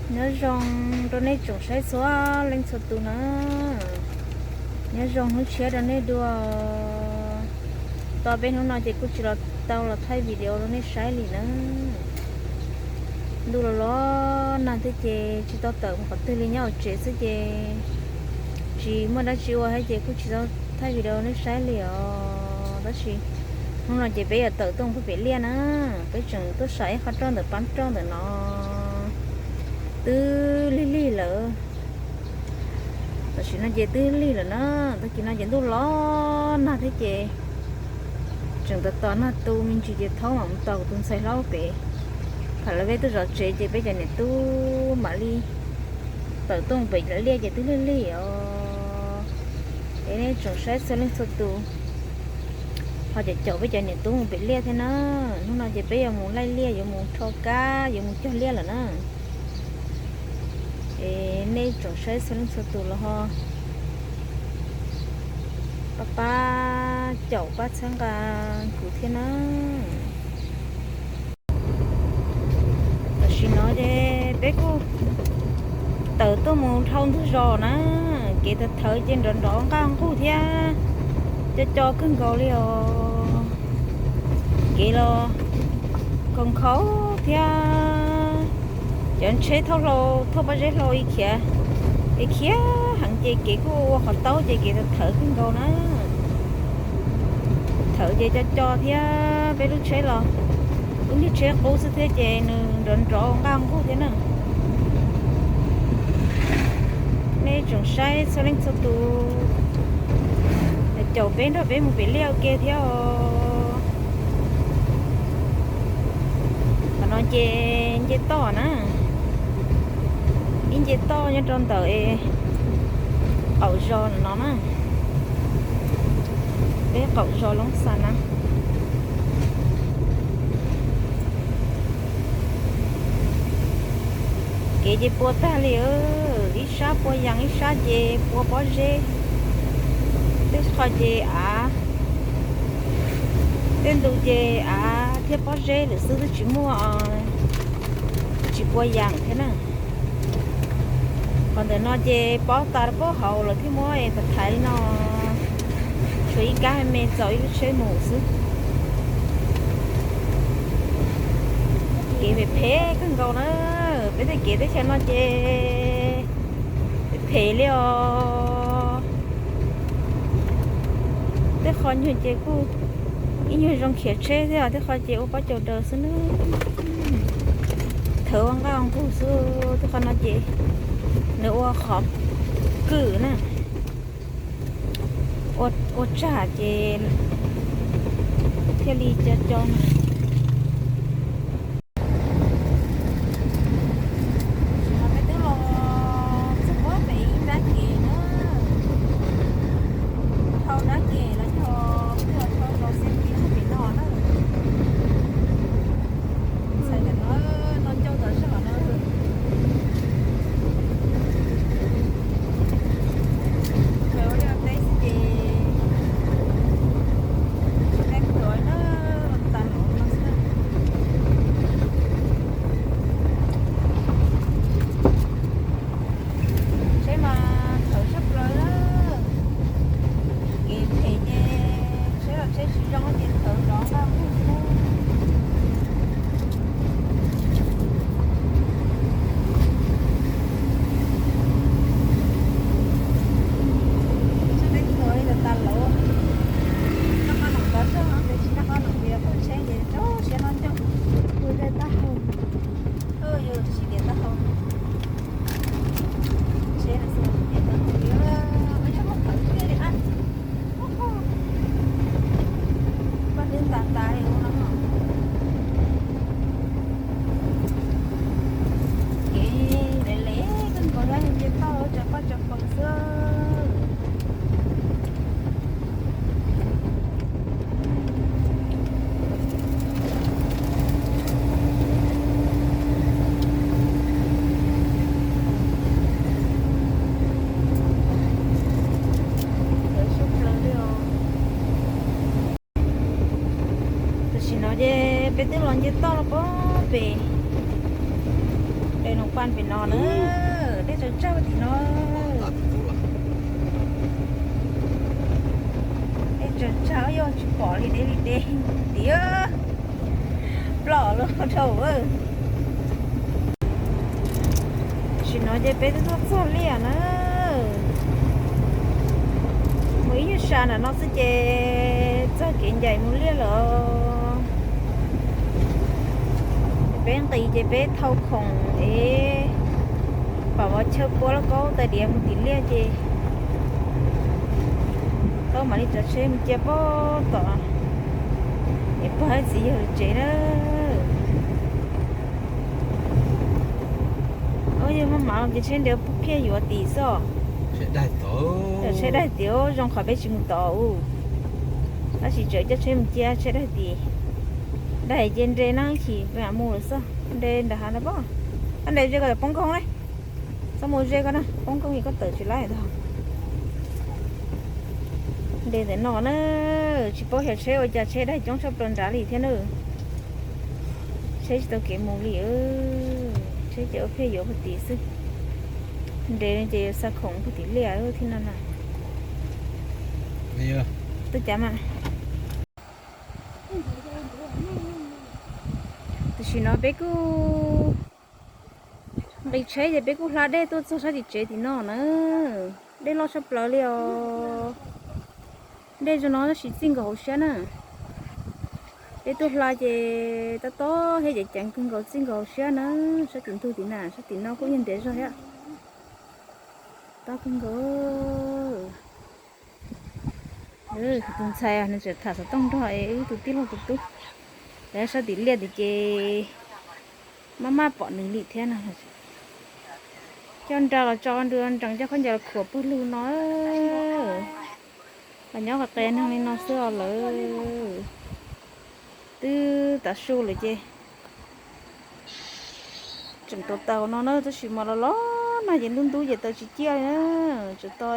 Nyob zoo rau nej tsoom saib txhua leej txhua tus na. Nyob zoo hnub tshiab rau nej dua. Tau peb hnub no ces kuj tsis los tau los thaij video rau nej saib li na. Ntuj los los nag thiab ces tsis tau tawm mus qhov twg li, nyob hauv tsev xwb ces tsis muaj dab tsi ua thiab ces kuj tsis tau thaij video rau nej saib li os. Tab sis hnub no ces peb yuav tawm tuaj mus pem liaj na. Peb tseem tuaj sam ib qho roj ntawm pab roj ntawm no, twb lig lig lawm. Tam sim no ces twb lig lawm na. Tag kis no ces ntuj los nag thiab ces tseem tos tos nag tu me ntsis ces thaub mam mus tos kuv tus ntxhais hlob pem. Thaum lawv peb tuaj zov tsev ces peb cov niam tub mam li tawm tuaj mus pem liaj ces twb lig lig os. Es nej tsoom saib txhua leej txhua tus ho caum caum peb cov niam tub mus pem liaj thiab na. Hnub no ces peb yuav mus laij liaj, yuav mus rho kab, yuav mus cog liaj lawm na. Es nej tsoom saib txhua leej txhua tus los ho pab pab caum pab txhawb nqa kuv thiab na. Tam sim no ces peb kuj tawm tuaj mus dhau ntug zos na. Kev tawm thawv ces nrov nrov nqaj nqug thiab co co kawg nkaus li os. Kev los khaus khaus thiab cov tsheb thauj hlau, thauj pob zeb hlau ib khiav, ib khiav heev ces kev kuj ua qhov taub ces kev tawm thawv kawg nkaus na. Thawv ces co co thiab peb lub tsheb los lub niag tsheb qub xwb thiab ces nws nrov nrov nqaj nqug thiab na. Nej tsoom saib txhua leej txhua tus, caum peb nrog peb mus pem liaj ua ke thiab os. Qhov no ces nce toj na, ib nce toj nyob rau ntawm qaum zos no na, peb qaum zos Loob Xas na. Kev ces pua tag li, ib sab pua yas ib sab ces pua pob zeb, tej qho ces av, tej ntu ces av thiab pob zeb lawm xwb, twb tsis muaj, tsis pua yas thiab na. Qhov ntawm no ces pob tas pob hauv lawv thiaj muab es thaiv thaiv li no, tshuav ib kab me txaus ib lub tsheb mus xwb. Kev phem phem kawg nkaus na, peb tej kev teb chaws no ces phem phem li os. Tej qho nyuag ces kuj ib nyuag zoo khiav tsheb thiab, tej qho ces ua pob caus daws xwb na. Thawv ua nqaj ua nqug xwb, tej qho no ces nws ua qhov kwm na, ua tsag ces thiaj li co co na. Peb twb los txog pem ib nrab kev na, dhau nrab kev los yog peb los dhau los xeeb pem no na. Txhais ntawm no, no ncauj tod zog no. Ua liaj teb xwb ces neeg tuaj na, tas los no xwb. Tsheb mas thawv sab plaws na, kev phem ces tsheb los tsheb tsis zoo ces thawv nrov nqaj nqug xwb na. Tsheb teb tuaj li tas tas los, noj qab noj tod zog, tiam sis noj qab noj tias poj tsheb ces rau siab no ncauj, ua liaj tab hau, yus tsis tias tab hau. Tsheb no xwb tias tab hau li, ua yog hau thawv tiag li ab. Paj hlwb tas tas li ua no. Kev lev lev kawg nkaus, nce toj ua tsav paj tsav pawg xwb. Tam sim no ces peb twb los nce toj los pem, Noo paj pem no na, dej tsawg tsawg tim no. Dej tsawg tsawg yog tsis pom li deb li deb tiag. Plom los dhau. Tam sim no ces peb twb tuaj txog liaj na. Mus ib nyuag sab nram no xwb ces txog kev ncaim mus liaj lawm. Peb nqis ces peb thau khoom es pom vov chaw puab lauj kaub tais diav mus tim liaj ces tau mam li tsav tsheb mus cia pab tom es pog txiv yawg lawv tsev na. Yog maj mam ces tsheb ntev phiaj yuav tim xwb. Tsheb daig tim zoo qhov peb tsis mus tod ub. Tab sis tseem coj tsheb mus cia tsheb daig tim. Daig ces nres na, ib chim mam mus lawm xwb. Nres nram hav ntag pob. Koj nres ze koj yuav poob nkoog ne. Txhob mus ze koj na, poob nkoog es koj tawm tsis laib ntag. Nres ntawm no na, tsis paub xyov tsheb ua cas tsheb daig coob tshaj plaws nrad li thiab na. Tsheb tsis tau kev mus li, tsheb ces ua phiaj yuav puag tim xwb. Nres ces yuav xa khoom puag tim liaj thiab no na. Tuaj cas mas. Tam sim no peb kuj nqis tsheb ces peb kuj hla dej tuaj txog sab tim tsev tim no na. Dej loj tshaj plaws li os. Dej zoo no tab sis txij nkaus hauv siab na. Peb tuaj hla ces tob tob thiab ces ceev kawg nkaus txij nkaus hauv siab na. Sab tim ntug tim na, sab tim no kuj yeej ntev zog thiab. Tob kawg nkaus. Kuv tus ntxhais nws tseem tham xov tooj nrog es wb tus tij laug tus tub. Lawv sab tim liaj tim ces maj maj pom nws li thiab no. Coj nra los tso nrees coj khaub ncaws los khuam pawg lug no. Los nyob qis qis neeg li no xwb os lawm. Twb tav su lawm ces tseem tau taws no na, tab sis mas los los nag ces ntub ntub ces taws tsis ciaj li na. Tseem tau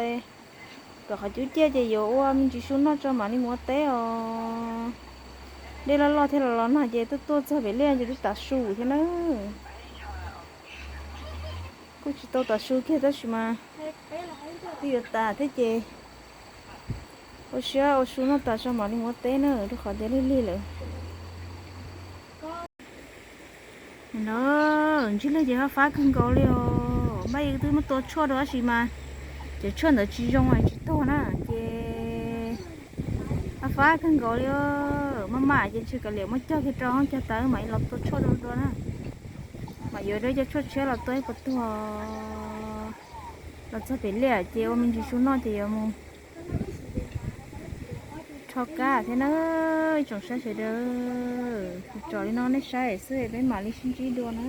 kom qhov cub ciaj ces yuav ua me ntsis su noj tso mam li mus ua teb os. Dej loj loj thiab los los nag ces tuaj tuaj txog pem liaj ces twb tav su thiab na. Kuj tsis tau tav su kiag tab sis mas twb yuav tas thiab ces ua siab ua su noj tas tso mam li mus ua teb na, rau qhov tias lig lig lawm. No, ntsib liaj ces fab fab kawg nkaus li os. Maj yeej twb muab tua tshuaj rau tab sis mas cov tshuaj ntawd tsis zoo es tsis tuag na ces fab fab kawg nkaus li. Maj mam ces ntshe kav liam muab cog kiag rau hoob cog taws mam li los tua tshuaj rau dua na. Mam yuav dab cov tshuaj tshiab los tua ib puas tuag. Los txog pem liaj ces ua me ntsis su noj ces yuav mus rho kab thiab na. Ib tsoom saib sawv daws, kuv tso li no nej saib xwb peb mam li sib ntsib dua na.